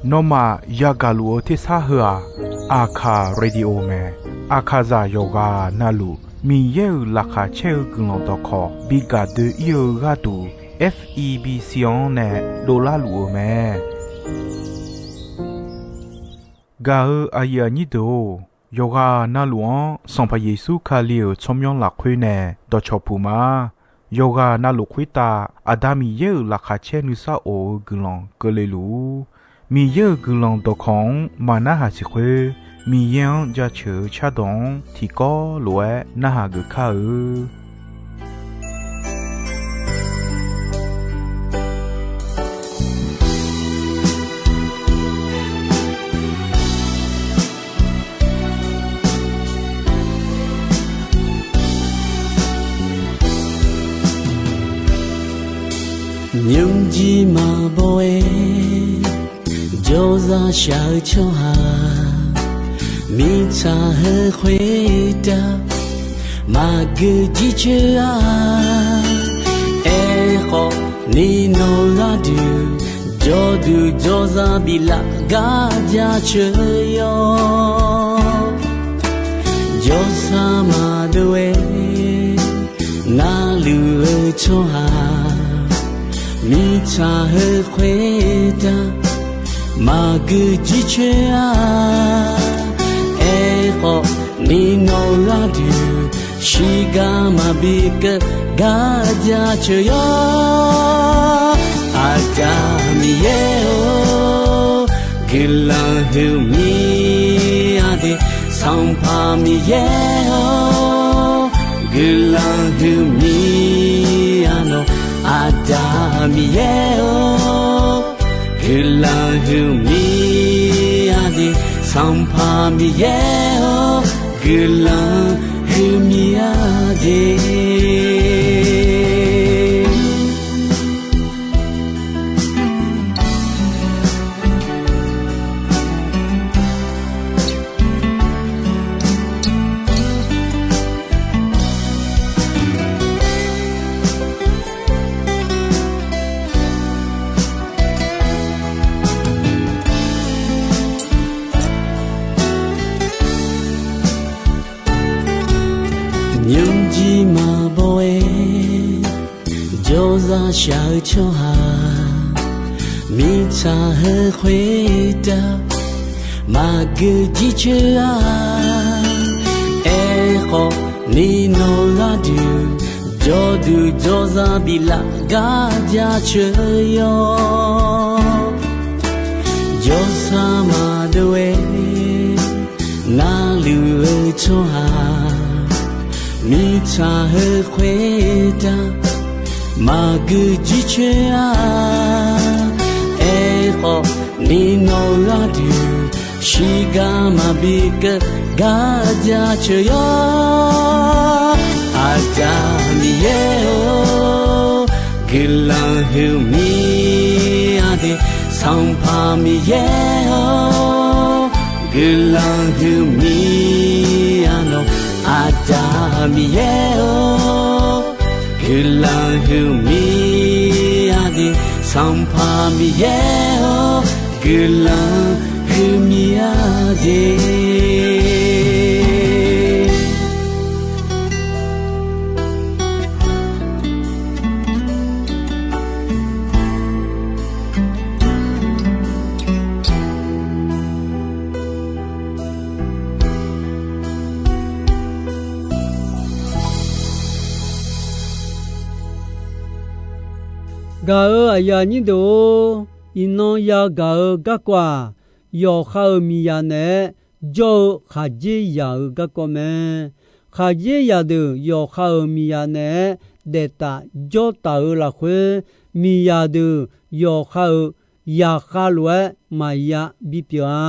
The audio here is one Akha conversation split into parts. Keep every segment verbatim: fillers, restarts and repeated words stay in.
Nawmaf yagaq luf-eu tersar heu-aq, Aqkaq Radio mae. Aqkaqzaq yawqghaq navluf Miqyaer-euq laqkhaq caer-eu guiqlanq dawqkawq bi gaq doe-ir-eu gharduq, F E B C-anr nae dovlar luf-eu mae. Gaq-eu aqyuif aqnyir deuq-or, yawqghaq navluf-anr Sanqpaq Yeqsur Kali-euq tsawrmyanr lafkhoer nae dawqcawq puq ma. Yawqghaq navluf khoertav Aqda Miqyaer-euq laqkhaq caer nuisar of-eu guiqlanq keuvle luf-ur. Miqyaer-euq guiqlanq dawqkawq-anr maqnarhaq siq khoer, Miqyaer-anr jaceuq-eu cardawq-anr tiqkawv lof-aer narhaq geuf kar-eu. Nymrjir maqbaw-aer jawrzaq shaq-eu tsawrhaq, mirtsaq heu khoertav maqgeu jircoer-a. Aerkhawf, ni nawq gharduq jawrduq jawrzaq biflaf gar jaceuq yawr. Jawrsar maqdov-aer navluf-eu tsawrhaq, mirtsaq heu khoertav maqgeu jircoer-a. Aerkhawf, ni nawq gharduq shiqgar maqbi keuv gar jaceuq yawr. Aqda Miqyaer-or, guiqlanq huiqmya de. Sanqpaq Miqyaer-or, guiqlanq huiqmya nawq. Aqda Miqyaer-or, guiqlanq huiqmya de. Sanqpaq Miqyaer-or, guiqlanq huiqmya de. Nymrjir maqbaw-aer jawrzaq shaq-eu tsawrhaq, mirtsaq heu khoertav maqgeu jircoer-a. Aerkhawf, ni nawq gharduq jawrduq jawrzaq biflaf gar jaceuq yawr. Jawrsar maqdov-aer navluf-eu tsawrhaq, mirtsaq heu khoertav maqgeu jircoer-a. Aerkhawf, ni nawq gharduq shiqgar maqbi keuv gar jaceuq yawr. Aqda Miqyaer-or, guiqlanq huiqmya de. Sanqpaq Miqyaer-or, guiqlanq huiqmya nawq. Aqda Miqyaer-or, guiqlanq huiqmya de. Sanqpaq Miqyaer-or, guiqlanq huiqmya de. Gaq-eu aqyuif aqnyir deuq-or, iqnan yagaq-eu garkawv-aq, yawqha-euq miqzaq naeq-aer jawr-eu khaqdzerzaq-euq garkawv mae. Khaqdzerzaq deuq yawqha-euq miqzaq naeq-aer daeftaf jawrtaf-eu lafkhoer, miqzaq deuq yawqha-euq zaqkhav lof-aer maqya bipyeuf-a.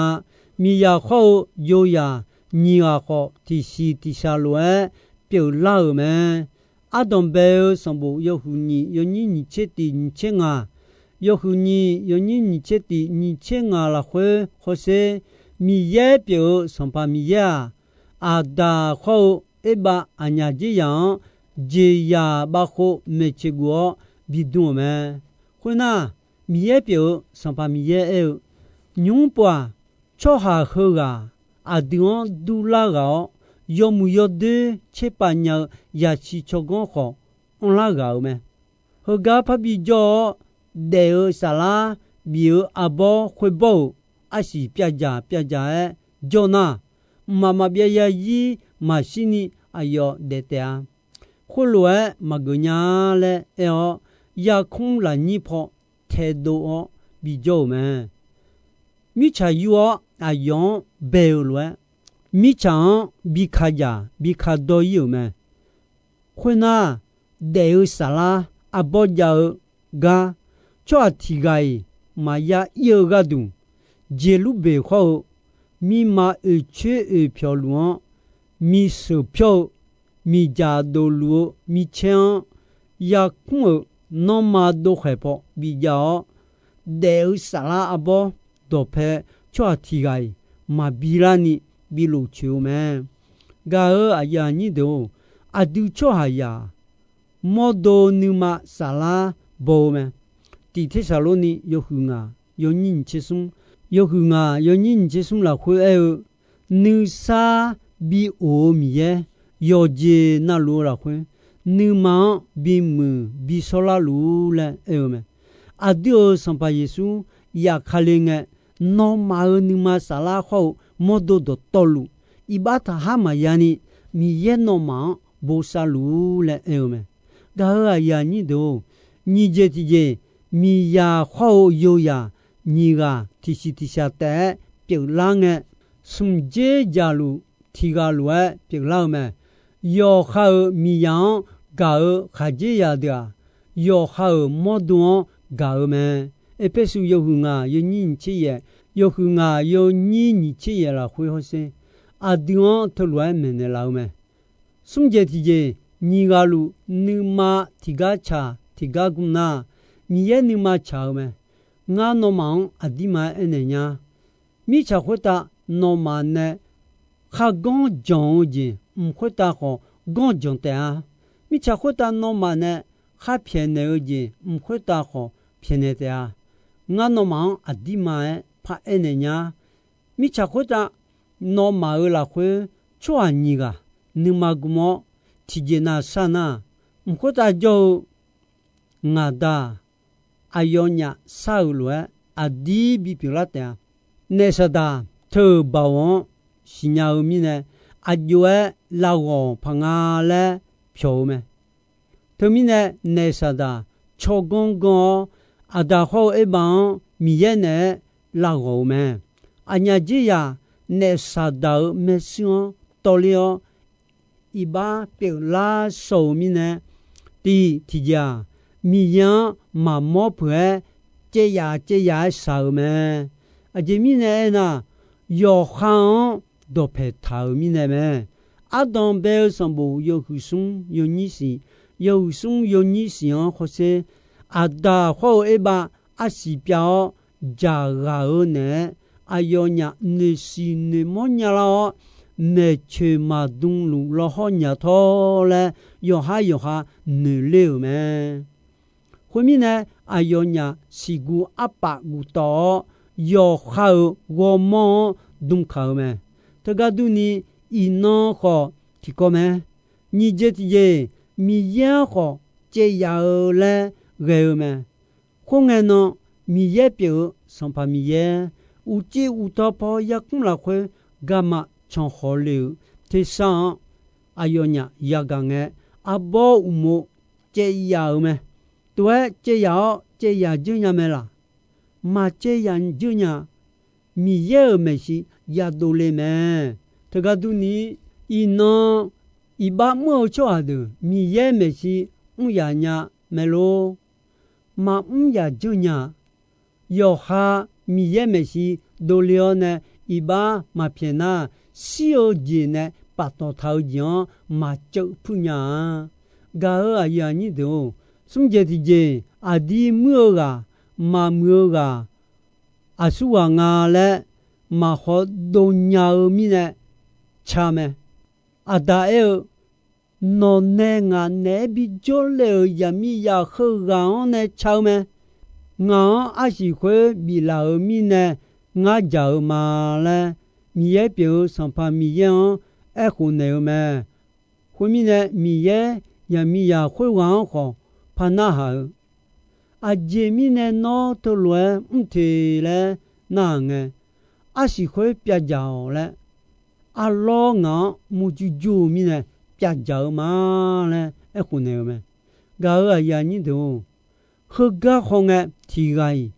Miqzaq khawr-eu yozaq nyiq ghaq khawf, tiqsiq tiqshaq lof-aer pyeuflar-euq mae. Ardanq bae-eu sanqbof yawhuiq nyiq yawnyir nyiq tser tiq nyiq tser ngaq, yawhuiq nyiq yawnyir nyiq tser tiq nyiq tser ngaq lafkhoer hawsher, Miqyaer pyeuf-eu Sanqpaq Miqyaer-aq, Aqdaq khawr-eu Erbav aqnyaf dzerzaq-anr jeqzaq bavkhov maeqtsoeq guf-awr bidm-euq mae. Khoernar, Miqyaer pyeuf-eu Sanqpaq Miqyaer aer-eu, nymq-mr pov-aq, tsawrhaq heughaq aqdui-anr durlar ghaq-awr, yawmuiq yawdoer tserpav nya-eu yasiq tsawrganr khawf anrlar ghaq-euq mae. Heugar parbi jawr-awr, daef-eu saflar bif-eu arbawr khoerbawr-euq arsiq pyavdzaq pyavdzaq-aer jawr nar, mqmaq maqbyav zarzir maqshir ni aqyawf daef taef-a. Khoerlof-aer maqgeuf nya laer aer-awr, yarkmr lafnyir paw taedov-awr bijawr-euq mae. Mirtsaq yur-awr aqyawf-anr bae-eu lof-aer, mirtsaq-anr bi kadzaq bi kadawr ir-euq mae. Khoernar, daef-eu saflar arbawr jav-eu gar, tsawrhaq tiq ghaq-iq maqya ir-eu gharduq, Jeqlurbeq khawr-eu mirma oeqcoer oeqpyawq luf-anr, miqsheuq pyawr-eu miqdzaq dofluf-eu micaer-anr yarkmr-euq nanrma dovkhaeq paw bijav-awr, daef-eu saflar arbawr dawqpae tsawrhaq tiq ghaq-iq maqbi larni bi lofcoeq-eu mae. Gaq-euq aqyuif aqnyir deuq-or, aqdui tsawrhaqzaq mawrdo nuima saflar baw-eu mae. Tiq Tersaqlorni yawhuiq ngaq yawnyir nyiq tser smr, yawhuiq ngaq yawnyir nyiq tser smr lafkhoer aer-eu, nuisar bi of-eu Miqyaer yawqjeq navluf-eu lafkhoer, nuima-anr bimuiq bi shawrlar luf-ur laer aer-eu mae. Aqdui-euq Sanqpaq Yeqsur yafkale ngae, nawmaf-euq nuima saflar khawr-eu mawrdo dawqtawvluf, iqbax taqhar maqya ni, Miqyaer nawmaf-anr bosav luf-ur laer aer-eu mae. Gaq-euq aqyuif aqnyir deuq-or, nyiq jeq tiqjeq, miqzaq khawr-eu yozaq nyiq ghaq tiqsiq tiqshaq taef-aer pyeuflar ngae, smq dzer jaqluf tiq ghaq lof-aer pyeuflar-eu mae. Yawqha-euq miqzaq-anr gaq-eu khaqdzerzaq deuq-aq, yawqha-euq mawrdo-anr gaq-eu mae. Erpersu yawhuiq ngaq yawnyir nyiq tser yaef, yawhuiq ngaq yawnyir nyiq tser yaef lafkhoer hawsher, aqdui-anr teulof-aer maeqnaeq laf-eu mae. Smr jeq tiqjeq, nyiq ghaq luf nuima tiqgar tsaq tiqgar gm nar, Miqyaer nuima tsaq-eu mae. Ngar nawmaf-anr aqdirma-aer aernaeq nya. Mirtsaq khoertav nawmaf nae khar ganr janq-eu jeq, mq khoertav khawf ganr janq taef-a. Mirtsaq khoertav nawmaf nae khar pyaeqnaeq-eu jeq, mq khoertav khawf pyaeqnaeq taef-a. Ngar nawmaf-anr aqdirma-aer paraer naeq nya. Mirtsaq khoertav nawmaf-euq lafkhoer tsawrhaq nyiq ghaq nuima gm-awr tiqjeq nav shar nar, mq khoertav jawr-eu ngaq da-aq, aqyawfnyaf shar-euq lof-aer aqdir bipyeuf lar taef-a. Naef Saqdaq teu-euq baoq-anr siqnya-eu mirnae, aqjox-aer lavghawq paq nga laer pyawq-eu mae. Teumirnae, Naef Saqdaq tsawrganr ganr-awr, Aqdaq hawr-eu Erbav-anr Miqyaer naeq-aer lavghawq-eu mae. Aqnyaf dzer yaq Naef Saqdaq-euq maershuir-anr tawvler-awr, iqbax pyeuflar shaw-euq mirnae, tiq tiqjeq-aq, Miqyaer-anr maqmawr peuq-aer caev yaf caev yaf-aer shaq-euq mae. Aqjeq mirnae aernar, yawqha-anr dawqpaeq taq-euq mirnae mae. Ardanq bae-eu sanqbof yawhuiq smr yawnyir siq, yawhuiq smr yawnyir siq-anr hawsher, Aqdaq hawr-eu Erbav arsiq pyav-awr dzaqghaq-eu naeq-aer, aqyawfnyaf noeqsiq noeqmawr nyalar-awr, maeqtsoeq maqdm luf lawhawr nya tawr laer yawqhar yawqha noeqler-euq mae. Khoermirnae, aqyawfnyaf siqguv arpaf guftawf-awr, yawqha-euq ghawrmawr-anr dmkaq-eu mae. Teugar durni, iqnan khawf tiqkawv mae. Nyiq jeq tiqjeq, Miqyaer-anr khawf caev yaf-eu laer ghae-eu mae. Khoerngae nan, Miqyaer pyeuf-eu Sanqpaq Miqyaer, uqcif uqtawv paw yarkmr lafkhoer garma cankhawq le-euq tersar-anr, aqyawfnyaf yagaq ngae, arbawr uqmov caev yaf-euq mae. Tov-aer caev yaf-awr caev yaf dzeur nya mae laq? Maqcaev yaf dzeur nya. Miqyaer-euq maeqshi yadov le mae. Teugar durni, iqnan iqbax mr-eu tsawrhaq deuq Miqyaer maeqshi mr yaf nya mae lor. Maqmr yaf dzeur nya-a. Yawqha Miqyaer maeqshi dovle-awr nae iqbax maqpyaeq nar, shir-eu jeq nae paftawf taq-eu jeq-anr maqceuv puir nya-a. Gaq-euq aqyuif aqnyir deuq-or, smr jeq tiqjeq, aqdir muir-eu ghaq, maqmuiq-eu ghaq, aqsurghaq nga laer maqkhawf dov nya-eu mirnae ca mae. Aqda aer-eu, nawq nae ngaq naeq-aer bijawr le-euq zaqmiqzaq heughaq-anr nae ca-eu mae. Ngaq-anr arsiq khoer biflaf-euq mirnae ngar dzaq-eu ma laer, Miqyaer pyeuf-eu Sanqpaq Miqyaer-anr aerkhof naeq-eu mae. Khoermirnae, Miqyaer yaqmiqzaq khoerghaq-anr khawf par narhaq-eu, Aqjeq mirnae nawr teulof-aer mr te laer narhaq ngae, arsiq khoer pyavdzaq-awq laer, arlawr ngaq-anr murjur jur-eu mirnae pyavdzaq-eu ma laer aerkhof naeq-eu mae. Gaq-euq aqyuif aqnyir deuq-or, heugar khawngae tiq ghaq-iq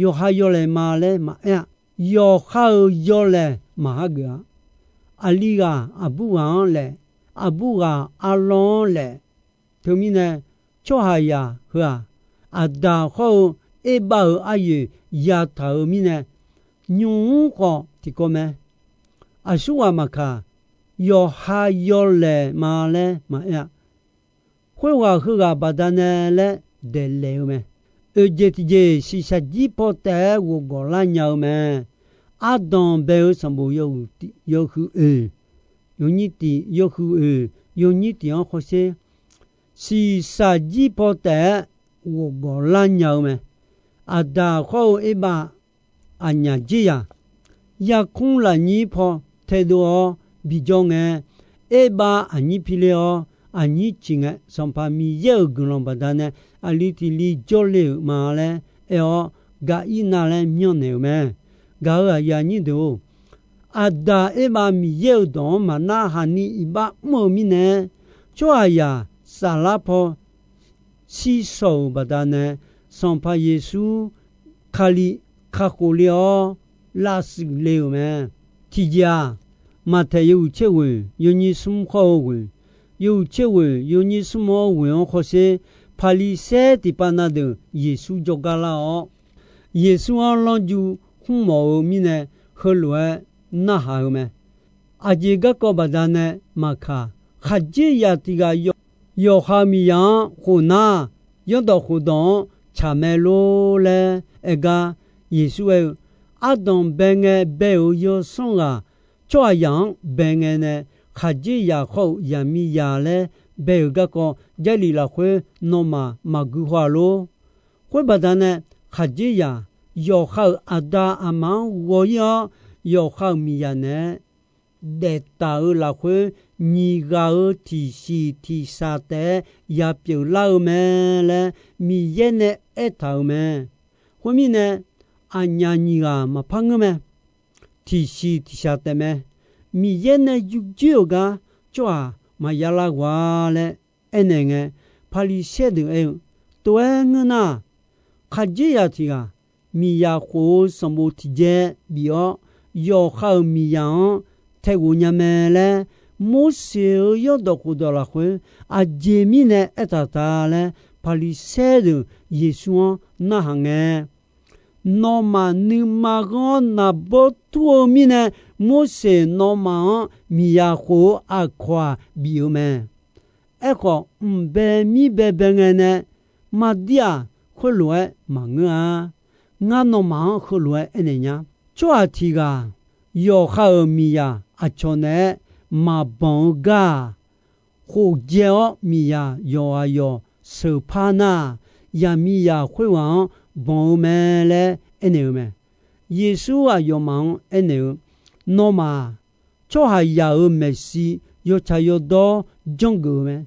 yawqha yawlaeq ma laer maqaer-a. Yawqha-euq yawlaeq maq hageuf-a. Aqli ghaq aqbur ghaq-anr laeq, aqbur ghaq arlawr-anr laeq. Teumirnae, tsawrhaqzaq heu-aq, Aqdaq hawr-eu Erbav-euq aryoeq yataq-euq mirnae, nymq-mr khawf tiqkawv mae. Aqsurghaq maqkaq, yawqha yawlaeq ma laer maqaer-a. Khoerghaq heughaq baqdanae laer daeqlaeq-eu mae. Oeqjeq tiqjeq shiqshaq jir paw taef-aer ghofgawq lar nya-eu mae. Ardanq bae-eu sanqbof yawhuiq oeq, yawnyir tiq, yawhuiq oeq yawnyir tiq-anr hawsher, shiqshaq jir paw taef-aer ghofgawq lar nya-eu mae. Aqdaq hawr-eu Erbav aqnyaf jeryaq, yarkmr lafnyir paw taedov-awr bijawr ngae, Erbav aqnyir pi le-awr aqnyir ciq ngae, Sanqpaq Miqyaer-euq guiqlanq baqdanae aqli tiq li jawrle-euq ma laer aer-awr, gaq-ir nar laer myanrnaeq-euq mae. Gaq-euq aqyuif aqnyir deuq-or, Aqdaq Erbav Miqyaer-euq dawq-anr maqnar haqni iqbax mr-eu mirnae, tsawrhaqzaq saflar paw shir shaw-euq baqdanae, Sanqpaq Yeqsur Kali kakhof le-awr lavshuif le-euq mae. Tiqjeq-aq, Maqtaeq yawhuiq tser ghoeq yawnyir smr hawr-eu ghoeq, yawhuiq tser ghoeq yawnyir smr hawr-eu ghoeq-anr hawsher, Paqliqsaer tiqpav na deuq Yeqsur jawrgar lar-awr, Yeqsur-anr lanrju khmr mawf-eu mirnae, heulof-aer narhaq-eu mae. Aqjeq garkawv baqdanae maqkaq, khaqdzerzaq tiq ghaq yawqha-euq miqzaq-anr khof nar, zanrdawq khofdawq-anr tsaq mae lor laer aer gar, Yeqsur aer-eu, Ardanq bae ngae bae-euq yawsanr ghaq tsawrhaqzaq-anr bae ngae nae, khaqdzerzaq hawr-eu zaqmiqzaq laer bae-euq garkawv Jarlif lafkhoer nawmaf maqgui haw-a lor. Khoer baqdanae, khaqdzerzaq yawqha-euq aqda aqma-anr ghawq-ir-awr, yawqha-euq miqzaq naeq-aer daeftaq-euq lafkhoer, nyiq ghaq-euq tiqsiq tiqshaq taef-aer yapyeuf lar-eu mae laer Miqyaer nae aertaq-euq mae. Khoermirnae, aqnyaf nyiq ghaq maqpar ngeur mae. Tiqsiq tiqshaq taefmae. Miqyaer nae yurdzoer-euq gar tsawrhaq maqya lar ghaq-a laer aernaeq ngae, Paqliqsaer deuq aer-eu, Tov-aer ngeur nar, khaqdzerzaq tiq ghaq miqzaq khof-eu sanqbof tiqjaev bif-awr, yawqha-euq miqzaq-anr tae ghof nya mae laer, Morseq-euq zanrdawq khofdawq lafkhoer aqjeq mirnae aertaq ta laer, Paqliqsaer deuq Yeqsur-anr narhaq ngae, Nawmaf nuima ghanr-awr naqbawr tur-eu mirnae, Morseq nawmaf-anr miqzaq khof-eu aqkawq-aq bif-eu mae. Aerkhawf, mq bae mir bae bae ngae nae mardir-aq, khoerlof-aer maqngeur-a. Ngar nawmaf-anr heulof-aer aernaeq nya. Tsawrhaq tiq ghaq yawqha-euq miqzaq aqcawq naeq-aer maqbanq-eu gar-aq, khofjae-awr miqzaq yawqghaq yawq sheuqpar nar-aq, zaqmiqzaq khoerghaq-anr banq-eu mae laer aernaeq-eu mae. Yeqsur aqyawfmaf-anr aernaeq-eu, Nawmaf-aq, tsawrhaqzaq-euq maeqshi yawtsaq yawdawr janrgeuf-eu mae.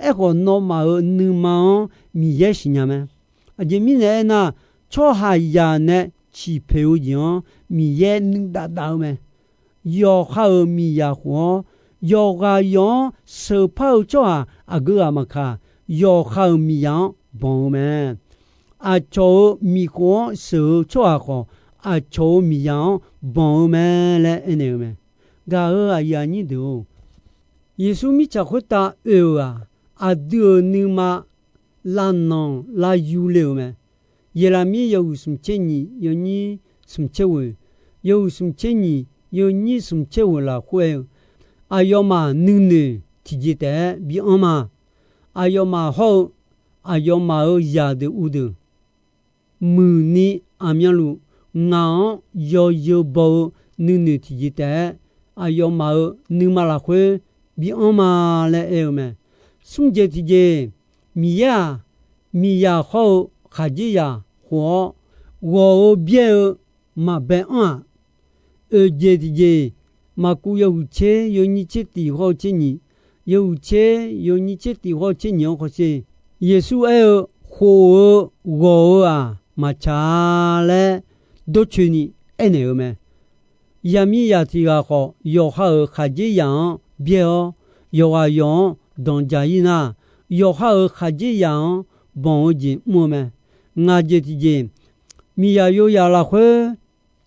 Aerkhawf, nawmaf-euq nuima-anr Miqyaer siqnya mae. Aqjeq mirnae aernar, tsawrhaqzaq nae ciqpoeq-eu jeq-anr Miqyaer nuidav dav-eu mae. Yawqha-euq miqzaq khof-awr, yawqghaq yawq-anr sheuqpar-eu tsawrhaq aqgeu ghaq maqkaq, yawqha-euq miqzaq-anr banq-eu mae. Aqcawq-euq miqkhof-anr sheuq-eu tsawrhaq khawf, aqcawq-euq miqzaq-anr banq-eu mae laer aernaeq-eu mae. Gaq-euq aqyuif aqnyir deuq-or, Yeqsur mirtsaq khoertav oe-euq-aq, aqdui-euq nuima lavnanq lavyu le-euq mae. Yeqlaqmir yawhuiq smq tser nyiq yawnyir smq tser ghoeq, yawhuiq smq tser nyiq yawnyir smq tser ghoeq lafkhoer-eu, aqyawfmaf nuinoeq tiqjeq taef-aer bi anr ma. Aqyawfmaf hawr-eu aqyawfmaf-euq zaqdeuq uvdeuq muiqni aqmyanluf ngaq-anr yawzeu baw-eu nuinoeq tiqjeq taef-aer, aqyawfmaf-euq nuima lafkhoer bi anr ma laer aer-eu mae. Smr jeq tiqjeq, Miqyaer-aq, miqzaq hawr-eu khaqdzerzaq khof-awr, ghawq-eu byaer-eu maqbae anr-aq, oeq jeq tiqjeq, maqkuv yawhuiq tser yawnyir tser tiq hawr-eu tser nyiq, yawhuiq tser yawnyir tser tiq hawr-eu tser nyiq-anr khawf sher. Yeqsur aer-eu, Khof-eu ghawq-eu-aq maqtsaq-a laer dawrcoeni aernaeq-eu mae. Yaqmiqzaq tiq ghaq khawf, yawqha-euq khaqdzerzaq-anr byaer-awr, yawqghaq yawq-anr danqdzaq-ir nar, yawqha-euq khaqdzerzaq-anr banq-eu jeq mr-eu mae. Ngaq jeq tiqjeq, miqzaq yozaq lafkhoer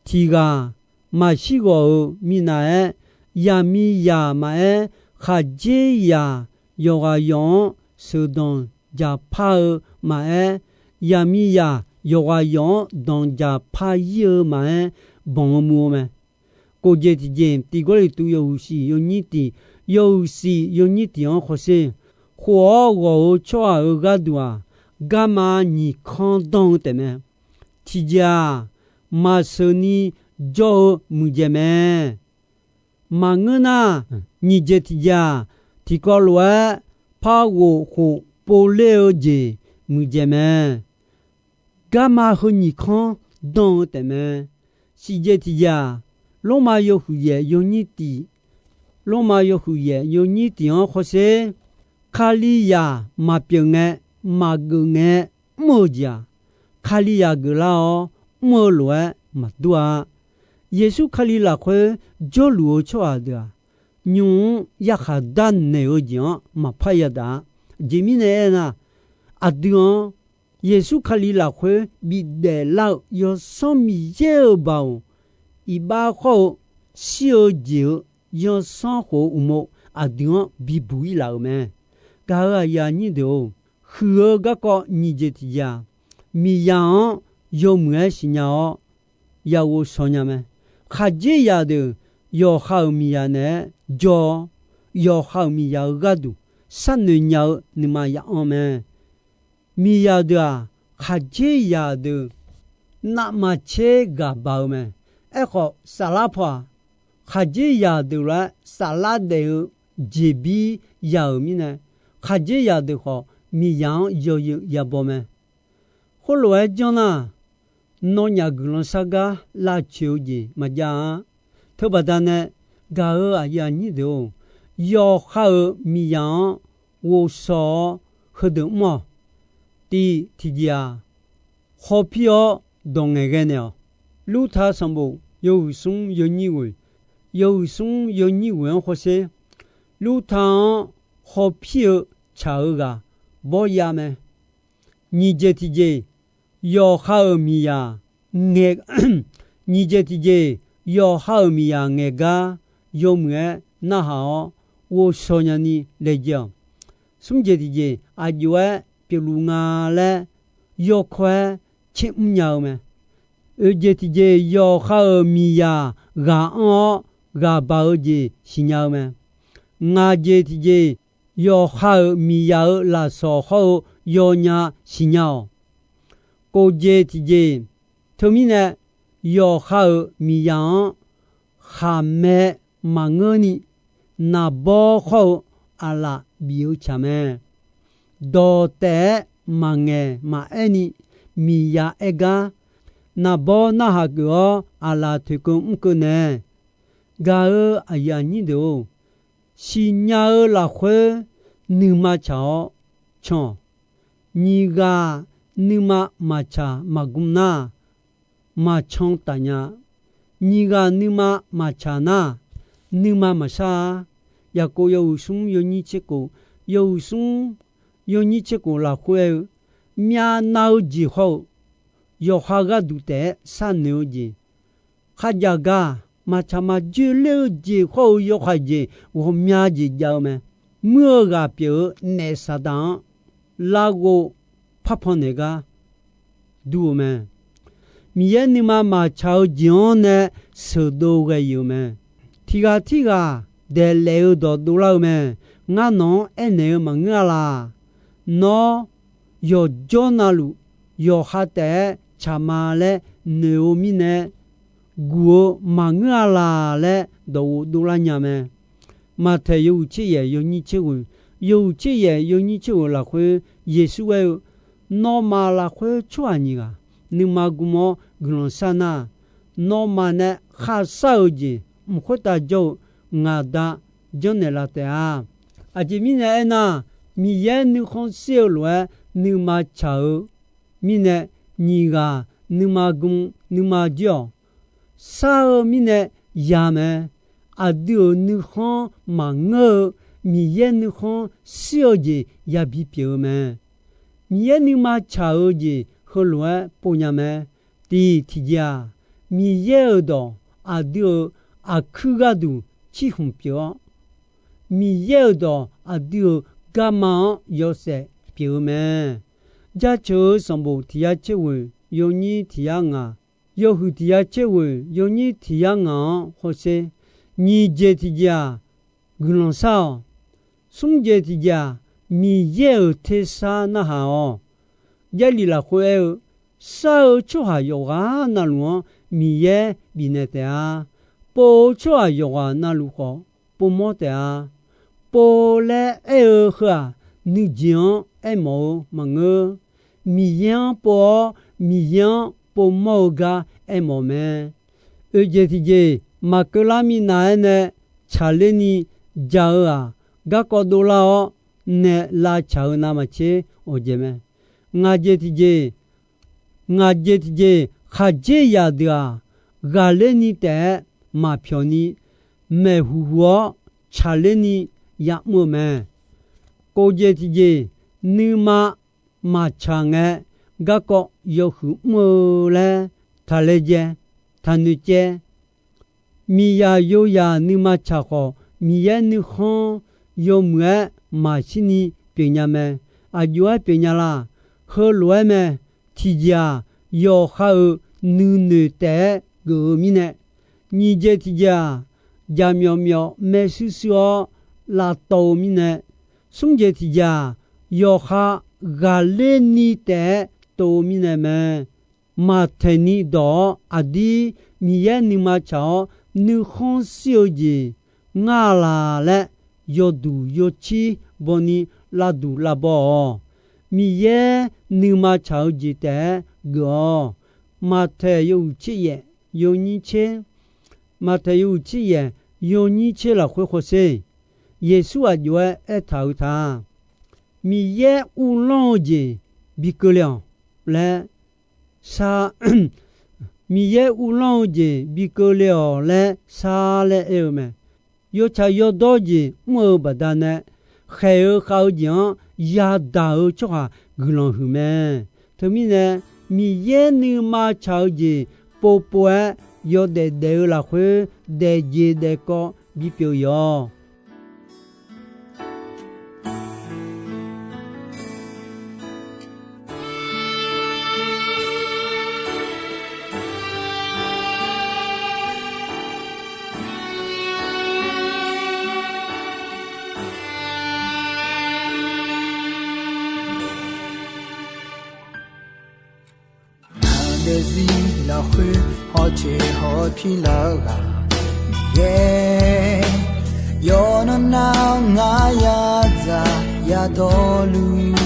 tiq ghaq maqshir ghawq-euq minav-aer, yaqmiqzaq maqaer, khaqdzerzaq yawqghaq yawq-anr sheuqdanq dzaqpar-eu maqaer, yaqmiqzaq yawqghaq yawq-anr danqdzaq par-ir-eu maqaer, banq-eu muv-eu mae. Kof jeq tiqjeq, tiq Gawrliqtu yawhuiq shif yawnyir tiq, yawhuiq shif yawnyir tiq-anr khawf sher. Khof-awr ghawq-eu tsawrhaq-euq gharduq-aq, garma nyiq kanr danr-eu taef mae. Tiqjeq-aq, maqsheuq ni jawr-eu muiqdzaeq mae. Maqngeur nar, nyiq jeq tiqjeq-aq, tiqkawv lof-aer par ghof khof povler-eu jeq muiqdzaeq mae. Garma heu nyiq kanr danr-eu taef mae. Shif jeq tiqjeq-aq, Lormav yawhuiq yaef yawnyir tiq, Lormav yawhuiq yaef yawnyir tiq-anr khawf sher. Kalizaq maqpyeuf ngae, maqgeuf ngae mr-eu jeq-aq, Kalizaq geuflar-awr mr-eu lof-aer maqdur-a. Yeqsur Kali lafkhoer jawrluf-eu tsawrhaq deuq-aq, nymq-mr yarkhaq darnaeq-eu jeq-anr maqpar yadaq-a. Aqjeq mirnae aernar, aqdui-anr Yeqsur Kali lafkhoer bidaef lar-eu Yawsanr Miqyaer-euq baoq, iqbax khawr-eu shir-eu jeq-euq yawsanr khof-eu uqmov aqdui-anr bibuq-ir laf-euq mae. Gaq-euq aqyuif aqnyir deuq-or, huiq-eu garkawv nyiq jeq tiqjeq-aq, miqzaq-anr yawmuiq-aer siqnya-awr, yaghovshaw nya mae. Khaqdzerzaq deuq yawqha-euq miqzaq naeq-aer jawr-awr, yawqha-euq miqzaq-euq gharduq sharnoeq nya-eu nuima ya'anr mae. Miqzaq deuq-aq, khaqdzerzaq deuq navmaqtser ghaq baq-eu mae. Aerkhawf, saflar paw-aq, khaqdzerzaq deuq lof-aer saflar daef-eu jeqbir ya-euq mirnae, khaqdzerzaq deuq khawf miqzaq-anr yawzeu yabaw mae. Khoerlof-aer janr nar, nawnyaf guiqlanq shargar lavcoeq-eu jeq maqjav-a. Teubaqda nae gaq-euq aqyuif aqnyir deuq-or, yawqha-euq miqzaq-anr ghovshaw-awr heudeuq mr-awq. Tiq tiqjeq-aq, hawpir-awr dawq ngaeqghae naeq-awq. Lurta sanqbof yawhuiq smr yawnyir ghoeq, yawhuiq smr yawnyir ghoeq-anr khawf sher. Lurta-anr hawpir-eu tsaq-eu ghaq bawrya mae. Nyiq jeq tiqjeq, yawqha-euq miqzaq ngae, nyiq jeq tiqjeq, yawqha-euq miqzaq ngaeq gar yawmuiq-aer narhaq-awr ghovshaw nyani laejae-awq. Smr jeq tiqjeq, aqjox-aer pyeufluf nga laer yawkawr-aer tser mr nya-eu mae. Oeq jeq tiqjeq, yawqha-euq miqzaq ghaq anr-awr ghaq baq-eu jeq siqnya-eu mae. Ngaq jeq tiqjeq, yawqha-euq miqzaq-euq lafsawq hawr-eu yawnya siqnya-awq. Kof jeq tiqjeq, teumirnae yawqha-euq miqzaq-anr khaqmae maqngeurni, naqbawr hawr-eu aqlaf bif-eu tsaq mae. Dawq taef-aer maqngaeq maqaer ni, miqzaq aer gar naqbawr narhaq geuf-awr aqlaf toeqkeuv mrkeuv nae. Gaq-euq aqyuif aqnyir deuq-or, siqnya-eu lafkhoer nuima tsaq-awr can-awq. Nyiq ghaq nuima maqtsaq maqgm nar, maqcan taf nya. Nyiq ghaq nuima maqtsaq nar, nuima maqshar-a. Yaqkov yawhuiq smr yawnyir tser kof, yawhuiq smr yawnyir tser kof lafkhoer aer-eu, myavnav-eu jeq hawr-eu, yawqha gharduq taef-aer sharnoeq-eu jeq, kharjav gar maqtsaq maqjoe ler-eu jeq hawr-eu yawhaiq jeq ghawqmya jeq jav-eu mae. Muir-eu ghaq pyeuf-eu naef Saqdaq-anr larghov parpan naeq gar dur-eu mae. Miqyaer nuima maqtsaq-eu jeq-anr nae sheuqdov ghae-euq mae. Tiq ghaq tirghaq daeqlaef-eu dawq dovlar-eu mae. Ngar nawq-anr aernaeq-eu maqngeur-a laq? Nawr yawqjawr navluf yawqha taef-aer tsaq ma laer noeq-eu mirnae, guq-eu maqngeur-a laq laer dawqghof dovlar nya mae. Maqtaeq yawhuiq tser yaef yawnyir tser ghoeq, yawhuiq tser yaef yawnyir tser ghoeq lafkhoer Yeqsur aer-eu, Nawmaf lafkhoer tsawrhaq nyiq ghaq, nuima gm-awr guiqlanq shar nar, nawmaf nae kharshar-euq jeq mq khoertav jawr-eu ngaq Da janrnaeq laf taef-a. Aqjeq mirnae aernar, Miqyaer nuikhanr shir-eu lof-aer nuima tsaq-eu mirnae, nyiq ghaq nuima gm nuima jir-awq. Shar-eu mirnae ya mae. Aqdui-euq nuikhanr maqngeur-eu Miqyaer nuikhanr shir-eu jeq yabi pyeuf-eu mae. Miqyaer nuima tsaq-eu jeq heulof-aer pov nya mae. Tiq, tiqjeq-aq, Miqyaer-euq dawq aqdui-euq aqkuir gharduq cirhmq pyeuf-awr, Miqyaer-euq dawq aqdui-euq garma-anr yawshaef pyeuf-eu mae. Jaceuq-eu sanqbof tiq yar tser ghoeq yawnyir tiq yar ngaq, yawhuiq tiq yar tser ghoeq yawnyir tiq yar ngaq-anr hawsher. Nyiq jeq tiqjeq-aq, guiqlanq shar-awq. Smr jeq tiqjeq-aq, Miqyaer-euq tersar narhaq-awq. Jarlif lafkhoer aer-eu, shar-eu tsawrhaq yawqghaq navluf-anr Miqyaer bifnaeq taef-a. Pov-eu tsawrhaq yawqghaq navluf khawf, povmawr taef-a. Pov laer aer-eu heu-aq, nuijeq-anr aermawf-eu maqngeur. Miqyaer-anr pov-awr, Miqyaer-anr povmawr-eu gar aermawf mae. Oeq jeq tiqjeq, maqkeuv lar minav-aer nae tsaqler ni ja-eu-aq, garkawv dovlar-awr nae lavtsaq-eu navmaqtser awqjeq mae. Ngaq jeq tiqjeq, ngaq jeq tiqjeq, khaqdzerzaq deuq-aq, ghaqler ni taef-aer maqpyawq ni, maeqhuq huq-awr tsaqler ni ya'mr-eu mae. Kof jeq tiqjeq, nuima maqtsaq ngae, garkawv yawhuiq mr-eu laer taqlaejae, taqnoeq caev. Miqzaq yozaq nuima tsaq khawf, Miqyaer nuikhanr yawmuiq-aer maqshir ni pyeufnya mae. Aqjox-aer pyeufnya la? Heulof-aer mae. Tiqjeq-aq, yawqha-euq nuinoeq taef-aer geuf-eu mirnae. Nyiq jeq tiqjeq-aq, jaqmyawf myawf maershuir shuir-awr lavtawv-eu mirnae. Smr jeq tiqjeq-aq, yawqha ghaqler ni taef-aer tov-eu mirnae mae. Maqtaeq ni dawq-awr aqdir Miqyaer nuima tsaq-awr nuikhanr shir-eu jeq ngar laq laer yawduq yawcir baw ni lavduq lavbaw-awq. Miqyaer nuima tsaq-eu jeq taef-aer geuf-awq. Maqtaeq yawhuiq tser yaef yawnyir tser, Maqtaeq yawhuiq tser yaef yawnyir tser lafkhoer hawsher. Yeqsur aqjox-aer aertaq-eu ta, Miqyaer uvlanr-eu jeq bi keuvle-awq laer shar, Miqyaer uvlanr-eu jeq bi keuvle-awq laer shar laer aer-eu mae. Yawtsaq yawdawr jeq mr-eu baqdanae, khaeq-eu khav-eu jeq-anr yadaq-eu tsawrhaq guiqlanq huiq mae. Teumirnae, Miqyaer nuima tsaq-eu jeq povpov-aer yawdaef daef-eu lafkhoer daefjeq daefkawv bipyeuf-eu yawq. Ngaq daefzir lafkhoer hawteq hawpir lar-eu ghaq Miqyaer, yawqnan nav ngar yadzaq yadawrluf,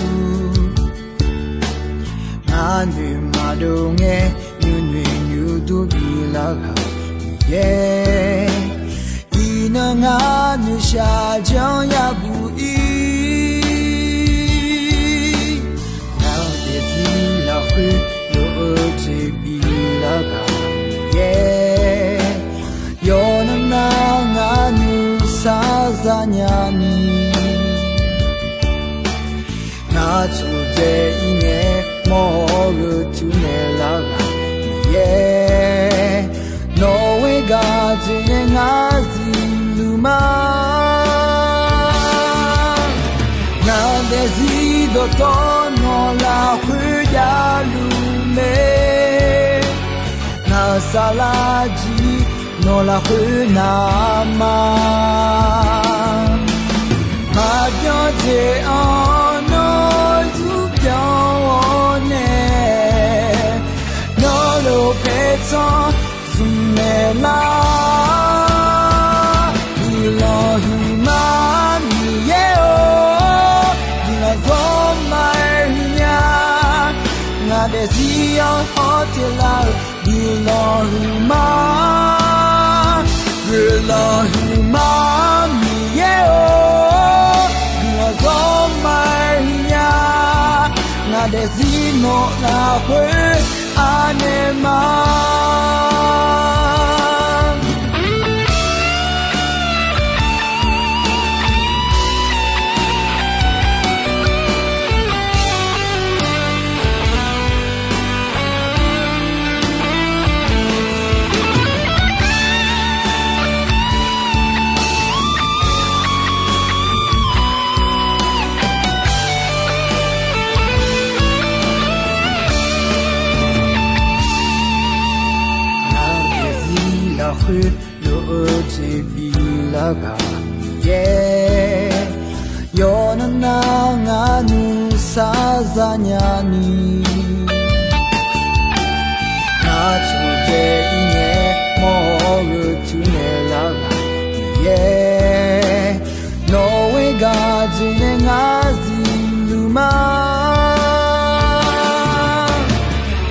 ngar noeq maqdov ngae nuinoeq nuidur bilar ghaq Miqyaer, iqnan ngar noeqshaq janr yabuq ir. Ngaq daefzir lafkhoer lof-eu toeqbif lar ghaq Miqyaer, yawqnan nav ngar nuisar zanya ni, ngar tsuqdzae ir ngae mawr-awr gheu tuv naeq lar ghaq Miqyaer, nawq-eu gaq dzoeqnae ngar zifluf ma. Ngaq daefzir dawqtawv nawq lafkhoer javluf mae. Ngaq saflar jir nawq lafkhoer navma, maqbyan jeq-anr nawr zurbyan-awr nae, nawr lof paertsanr zmq naeq ma. Guiqlanq huiqma Miqyaer-or, guiqlanq zawr ma-aer huiqnya. Ngaq Daefzir-anr hawteq lar-euq guiqlanq huiqma, guiqlanq huiqma Miqyaer-or, guiqlanq zawr ma-aer huiqnya. Ngaq daefzir nawq lafkhoer anaeq ma. Ngaq daefzir lafkhoer lof-eu jeq biflar ghaq Miqyaer, yawqnan nar ngar nuisar zanya ni, ngaq cawqjaev ir ngae mawr-eu tuinaeq lar ghaq Miqyaer, nawq-eu gaq jeq nae ngar zifluf ma.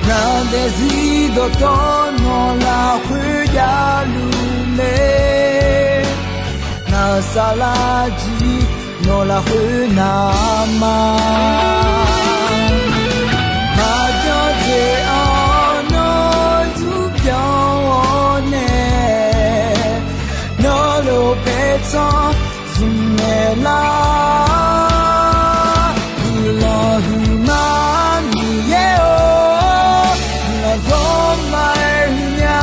Ngaq daefzir dawqtawvluf nawq lafkhoer javluf mae. Ngaq saflar jir nawq lafkhoer navma. Maqjan jeq-anr nawr zurpyanq-awr nae, nawr lof paertsanr zmqnaeq lar. Guiqlanq huiqma Miqyaer-or, guiqlanq zawr ma-aer huiqnya.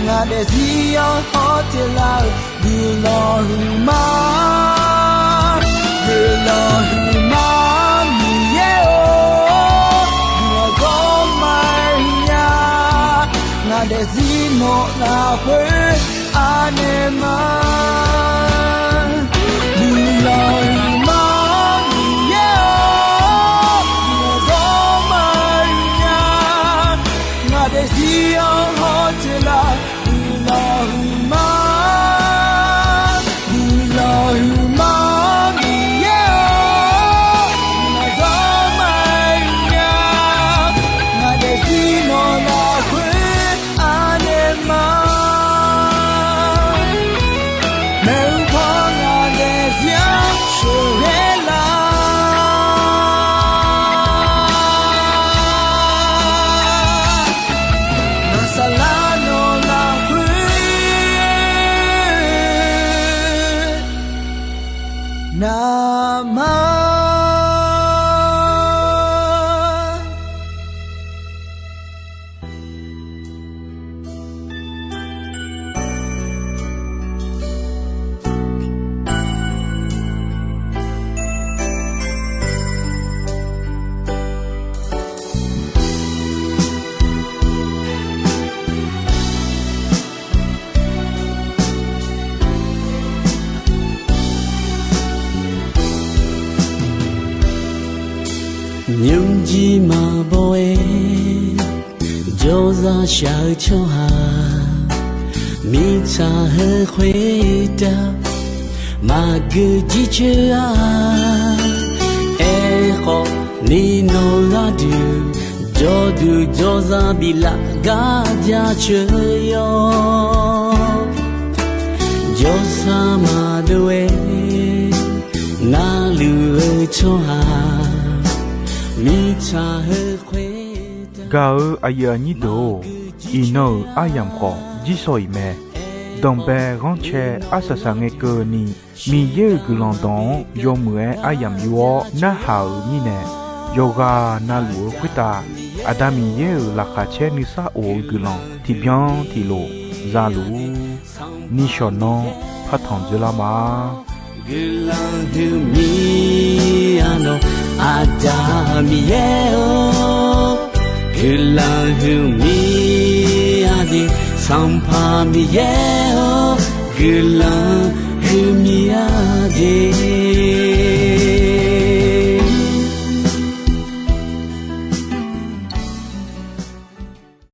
Ngaq daefzir-anr hawteq lar-euq guiqlanq huiqma, guiqlanq huiqma Miqyaer-or, guiqlanq zawr ma-aer huiqnya. Ngaq daefzir nawq lafkhoer anaeq ma. Guiqlanq huiqma Miqyaer-or, guiqlanq zawr ma-aer huiqnya. Ngaq daefzir-anr hawteq lar guiqlanq huiqma, guiqlanq huiqma Miqyaer-or, guiqlanq zawr ma-aer huiqnya. Ngaq daefzir nawq lafkhoer anaeq ma. Maeqhu paw ngaq daefzir-anr sheuqghae lar. Ngaq saflar nawq lafkhoer navma. Nymrjir maqbaw-aer jawrzaq shaq-eu tsawrhaq, mirtsaq heu khoertav maqgeu jircoer-a. Aerkhawf ni nawq gharduq jawrduq jawrzaq biflaf gar jaceuq yawr. Jawrsar maqdov-aer navluf-eu tsawrhaq, mirtsaq heu khoertav. Gaq-eu aqyuif aqnyir deuq-or, iqnan-euq aryamq khawf jirshaw-iq mae. Danqbae ghanrcae arsaq saq ngae keuvni, Miqyaer-euq guiqlanq dawq-anr yawmuiq-aer aryamq yur-awr narhaq-euq mirnae, yawqghaq navluf-eu khoertav Aqda Miqyaer-euq laqkhaq caer nuisar of-eu guiqlanq tiqbyan tiqlof zaluf-ur. Nishawq nanr partanq dzoerlar ma. Guiqlanq huiqmya nawq Aqda Miqyaer-or, guiqlanq huiqmya de, Sanqpaq Miqyaer-or, guiqlanq huiqmya de.